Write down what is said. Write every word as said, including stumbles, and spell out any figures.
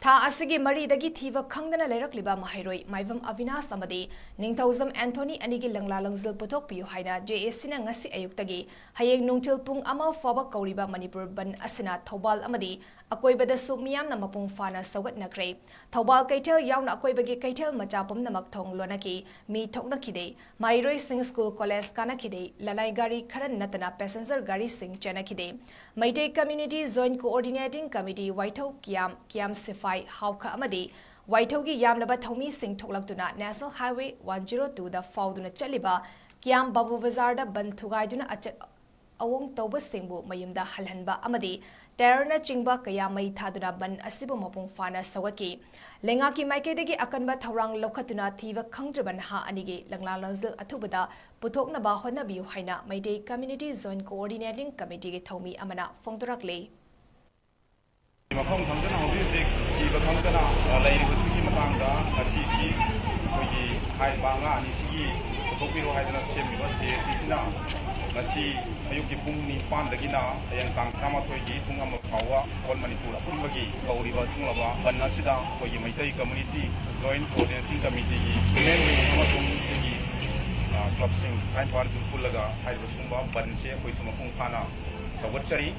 ꯊꯥ ꯑꯁꯤꯒꯤ ꯃꯔꯤꯗꯒꯤ ꯊꯤꯕ ꯈꯪꯗꯅ ꯂꯩꯔꯛꯂꯤꯕ ꯃꯍꯩꯔꯣꯏ ꯃꯥꯏꯕꯝ ꯑꯕꯤꯅꯥꯁ ꯑꯃꯗꯤ ꯅꯤꯡꯊꯧꯖꯝ ꯑꯦꯟꯊꯣꯅꯤ ꯑꯅꯤꯒꯤ ꯂꯪꯂꯥ ꯂꯪꯖꯤꯜ ꯄꯨꯊꯣꯛꯄꯤꯌꯨ ꯍꯥꯏꯅ ꯖꯦ ꯑꯦ ꯁꯤꯅ ꯉꯁꯤ ꯑꯌꯨꯛꯇꯒꯤ ꯍꯌꯦꯡ ꯅꯨꯡꯊꯤꯜ ꯄꯨꯡ ꯑꯃ ꯐꯥꯎꯕ ꯀꯧꯔꯤꯕ ꯃꯅꯤꯄꯨꯔ ꯕꯟ ꯑꯁꯤꯅ ꯊꯧꯕꯥꯜ ꯑꯃꯗꯤ ꯑꯀꯣꯏꯕꯗꯁꯨ ꯃꯤꯌꯥꯝꯅ ꯃꯄꯨꯡ ꯐꯥꯅ ꯁꯧꯒꯠꯅꯈ꯭ꯔꯦ꯫ ꯊꯧꯕꯥꯜ ꯀꯩꯊꯦꯜ ꯌꯥꯎꯅ ꯑꯀꯣꯏꯕꯒꯤ ꯀꯩꯊꯦꯜ ꯃꯆꯥ ꯄꯨꯝꯅꯃꯛ ꯊꯣꯡ ꯂꯣꯟꯅꯈꯤ, ꯃꯤ ꯊꯣꯛꯅꯈꯤꯗꯦ꯫ ꯃꯍꯩꯔꯣꯏꯁꯤꯡ ꯁ꯭ꯀꯨꯜ ꯀꯣꯂꯦꯖ ꯀꯥꯅꯈꯤꯗꯦ꯫ ꯂꯅꯥꯏ ꯒꯥꯔꯤ ꯈꯔ ꯅꯠꯇꯅ ꯄꯦꯁꯦꯟꯖꯔ ꯒꯥꯔꯤꯁꯤꯡ ꯆꯦꯟꯅꯈꯤꯗꯦ꯫ Meitei community joint coordinating committee Waithou Kiyam, Kiyam Siphai ꯍꯥꯎꯈ ꯑꯃꯗꯤ ꯋꯥꯏꯊꯧꯒꯤ ꯌꯥꯝꯂꯕ ꯊꯧꯃꯤꯁꯤꯡ ꯊꯣꯛꯂꯛꯇꯨꯅ ꯅꯦꯁꯅꯦꯜ ꯍꯥꯏꯋꯦ ꯋꯥꯟ ꯖꯤꯔꯣ ꯇꯨꯗ ꯐꯥꯎꯗꯨꯅ ꯆꯠꯂꯤꯕ ꯀꯤꯌꯥꯝ ꯕꯥꯕꯨ ꯕꯖꯥꯔꯗ ꯕꯟ ꯊꯨꯒꯥꯏꯗꯨꯅ ꯑꯆꯠ ꯑꯋꯣꯡ ꯇꯧꯕꯁꯤꯡꯕꯨ ꯃꯌꯨꯝꯗ ꯍꯜꯍꯟꯕ ꯑꯃꯗꯤ ꯇꯥꯌꯔꯅꯆꯤꯡꯕ ꯀꯌꯥ ꯃꯩ ꯊꯥꯗꯨꯅ ꯕꯟ ꯑꯁꯤꯕꯨ ꯃꯄꯨꯡ ꯐꯥꯅ ꯁꯧꯒꯠꯈꯤ꯫ ꯂꯩꯉꯥꯛꯀꯤ ꯃꯥꯏꯀꯩꯗꯒꯤ ꯑꯀꯟꯕ ꯊꯧꯔꯥꯡ ꯂꯧꯈꯠꯇꯨꯅ ꯊꯤꯕ ꯈꯪꯗ꯭ꯔꯕ ꯅꯍꯥ ꯑꯅꯤꯒꯤ ꯂꯪꯂꯥ ꯂꯪꯖꯤꯜ ꯑꯊꯨꯕꯗ ꯄꯨꯊꯣꯛꯅꯕ ꯍꯣꯠꯅꯕꯤꯌꯨ ꯍꯥꯏꯅ ꯃꯩꯇꯩ ꯀꯝꯃ꯭ꯌꯨꯅꯤꯇꯤ ꯖꯣꯏꯟꯠ ꯀꯣꯑꯣꯔꯗꯤꯅꯦꯇꯤꯡ ꯀꯃꯤꯇꯤꯒꯤ ꯊꯧꯃꯤ ꯑꯃꯅ ꯐꯣꯡꯗꯣꯔꯛꯂꯤ꯫ ꯃꯐꯝ ꯈꯪꯗꯅ ꯍꯧꯖꯤꯛ ꯍꯧꯖꯤꯛ ꯊꯤꯕ ꯈꯪꯗꯅ, ꯑ, ꯂꯩꯔꯤꯕꯁꯤꯒꯤ ꯃꯇꯥꯡꯗ ꯉꯁꯤꯁꯤ ꯑꯩꯈꯣꯏꯒꯤ ꯍꯥꯏꯔꯤꯕ ꯑꯉꯥꯡ ꯑꯅꯤꯁꯤꯒꯤ ꯄꯨꯊꯣꯛꯄꯤꯔꯣ ꯍꯥꯏꯗꯅ ꯁꯦꯝꯃꯤꯕ ꯆꯦ ꯑꯁꯤꯁꯤꯅ ꯉꯁꯤ ꯑꯌꯨꯛꯀꯤ ꯄꯨꯡ ꯅꯤꯄꯥꯟꯗꯒꯤꯅ ꯍꯌꯦꯡ ꯇꯥꯡ ꯇꯔꯥꯃꯥꯊꯣꯏꯒꯤ ꯄꯨꯡ ꯑꯃ ꯐꯥꯎꯕ ꯑꯣꯜ ꯃꯅꯤꯄꯨꯔ ꯑꯄꯨꯟꯕꯒꯤ ꯀꯧꯔꯤꯕ ꯁꯤꯒꯨꯝꯂꯕ ꯕꯟ ꯑꯁꯤꯗ ꯑꯩꯈꯣꯏꯒꯤ ꯃꯩꯇꯩ ꯀꯝꯃ꯭ꯌꯨꯅꯤꯇꯤ ꯖꯣꯏꯟꯠ ꯀꯣꯑꯣꯔꯗꯤꯅꯦꯇꯤꯡ ꯀꯃꯤꯇꯤꯒꯤ ꯋꯨꯃꯦꯟ ꯋꯤꯡ ꯑꯃꯁꯨꯡ ꯁꯤꯒꯤ, ꯑ, ꯀ꯭ꯂꯕꯁꯤꯡ ꯇꯔꯥꯅꯤꯄꯥꯜꯁꯤꯡ ꯄꯨꯜꯂꯒ ꯍꯥꯏꯔꯤꯕ ꯁꯤꯒꯨꯝꯕ ꯕꯟꯁꯦ ꯑꯩꯈꯣꯏꯁꯨ ꯃꯄꯨꯡ ꯐꯥꯅ ꯁꯧꯒꯠꯆꯔꯤ꯫